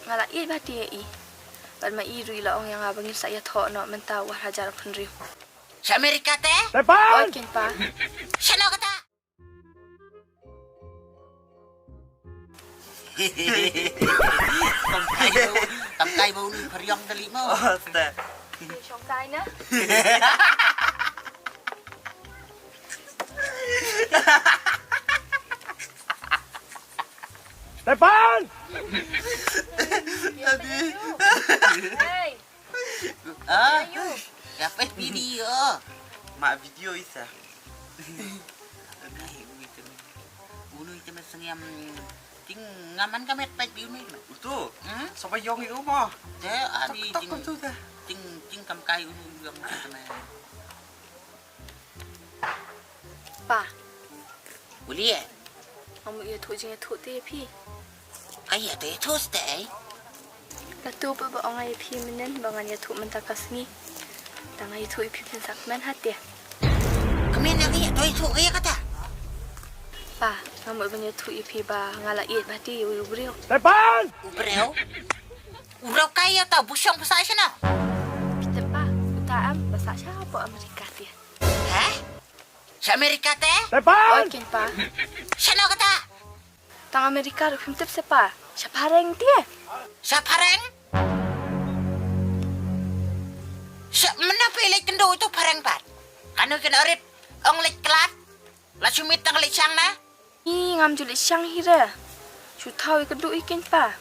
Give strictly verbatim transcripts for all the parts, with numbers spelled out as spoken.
Nga la ïeit bha te ïa i. Bad ma i ruh i la ong ïa nga ba ngin sa ïathoh noh mynta u ar hajar arphew hynriew. Sha America te? Tepan! Oi, keiñ pa. Shano kata? Kam kai ba u, kam kai ba u nu phariong tali mo. Oh, step. Shong kai na. Tepan! Adi. Hey. Ah, ya pet video. Ma video isa. Ai, ui, temen. Unu ite men sengiam ting ngaman ka met pet bi unu ite men. Utu. Hmm? Sapa yong i uma. Te, adi, tak, tak, ting, utu te. Ting, ting kam kai unu yong ite men. Pa. Uli eh. Nga mut ïathuh jingïathuh te ïa phi. Ai, ïathuh, ïathuh sdei. Katu ba, ba ong ïa phi mynnin ba ngan ïathuh mynta ka sngi. Tang nga ïathuh ïa phi phin sa kmen ha te. Kmen ïa ngi, ïathuh, ïathuh ïa kata. Pa, nga mut ban ïathuh ïa phi ba nga la ïeit bha te ïa u briew. Tepan! U briew? U briew kai ïa ta bushong ba sah shano? Phi tip pa, uta em ba sah sha hapoh Amerika te. Heh? Sha Amerika te? Tepan! Oi, keiñ pa. Shano kata? Tang Amerika ruh phim tip se pa. Sha phareng te. Sha phareng? Sha, mynno phi leit kynduh utu phareng pat? Kano kino rit? Ong leit klat? La shu mih tang leit shang na? Ih, ngam ju leit shang hi re. Shu thaw ïa ka duh ïa keiñ pa.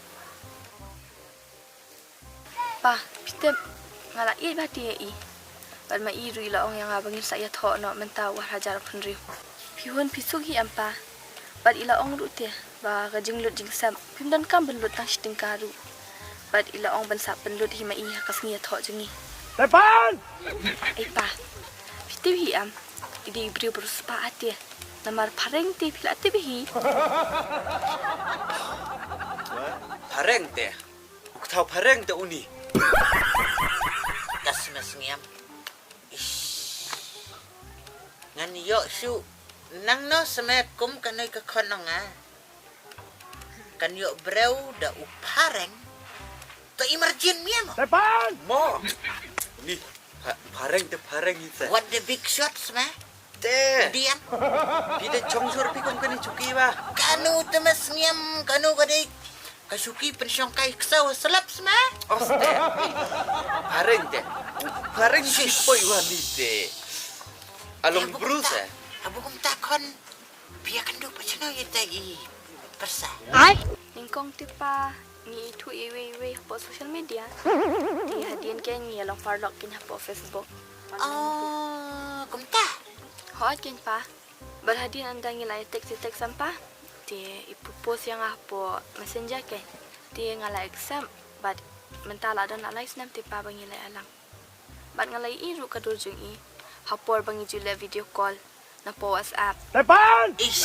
Pa, phi tip, nga la ïeit bha te ïa i. Bad ma i ruh i la ong ïa nga ba ngin sa ïathoh noh mynta u ar hajar arphew hynriew. Phi hun phi suk hi em pa. Bad i la ong ruh te ba ka jinglut jingsep phim donkam ban lut tang shi tyngka ruh. Bad i la ong ban sa pynlut hi ma i ha ka sngi ïathoh jong ngi. Tepan! Ei pa, phi tip hi em, i dei i briew ba riewspah te. Namar phareng te phi la tip hi. Phareng te? U kthaw phareng te uni. Ka smes ngiam. Ish. Ngan ïoh shuh nangno smet kum kane ka khon ong nga. Kan ïoh briew da u phareng. To emergent mia mo. Tepan! Mo. Ni, pha-, phareng te phareng ite. What the big shots, ma? Te. Dian. Phi te chong sur phi kum kane chuki ba. Kanu te mas ngiam, kanu ka dei. Ka chuki pynshong kai ksaw slap sma. Oste. Phareng te. Phareng si poi wan ni te. Along bru sa. Abu kum ta khon. Pia kan du pa chano ïa ta i. Persa. Ai. Nyngkong te pa ngi ithuh iwei iwei hapoh social media. Ngi hadien keiñ ngi ïa long paralok keiñ hapoh Facebook. Oh, kumta. Hooid keiñ pa. Bad hadien ynda ngi la ïa text ïa text em pa. Te i propose ïa nga hapoh Messenger keiñ. Te nga la accept bad mynta la don la lai snem te pa ba ngi la ïalang. Bad nga la ïohi ruh ka dur jong i ha por ba ngi ju leh video call na poh WhatsApp. Tepan! Ish.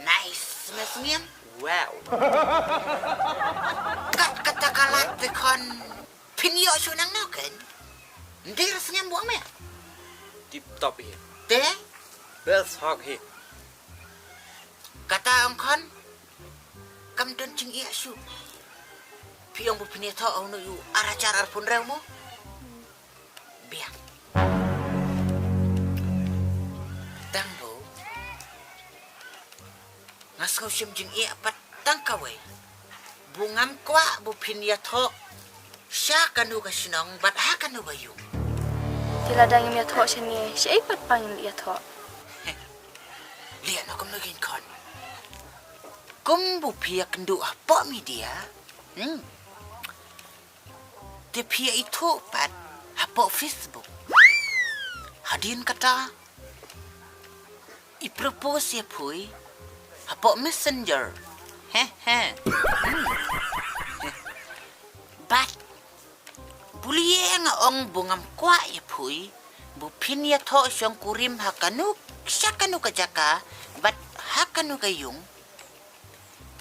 Nice, Miss Ngin. Wow. Kat kata ka lad te khon phin ïoh shu nang nau ken. Ndir sngem buang me. Tip top hi. Te? Best hog hi. Kata ong khon. Kam don jingïa shu. Phi ong ba phin ïathoh ong no ïa u ar hajar arphew hynriew mo. Biang. Tang bo. Nga sngew shim jingïa pat tang kawei. Ba ngam kwah ba phin ïathoh sha kano ka shnong bad ha kano ka ïung. Te lada ngim ïathoh shane, shaei pat pa ngin ïathoh? Lian no kumno ngin khon. Kum ba phi ïakynduh hapoh media. Hmm. Te phi ïaithuh pat hapoh Facebook. Hadien kata i propose ïa phi hapoh Messenger. He he. Hmm. Bad bad nga ong ba ngam kwah ïa phi ba phin ïathoh shongkurim ha kano sha kano ka jaka bad ha kano ka ïung.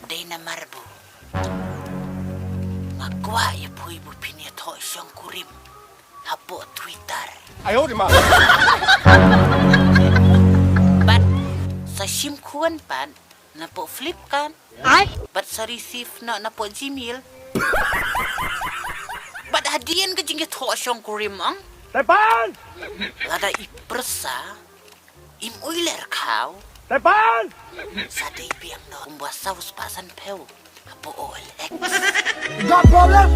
Dei namar ba nga kwah ïa phi ba phin ïathoh shongkurim hapoh Twitter. Ayo di ma. Bad sa shim khun pat Napoh Flipkart. Ai. Bad sa receive noh napoh Gmail. Bad hadien ka jingïathoh shongkurim ang. Tepan! Lada i pyrsa, im uiler khaw. Tepan! Sa dei biang noh kumba saw spah san phew hapoh O L X. Got problem?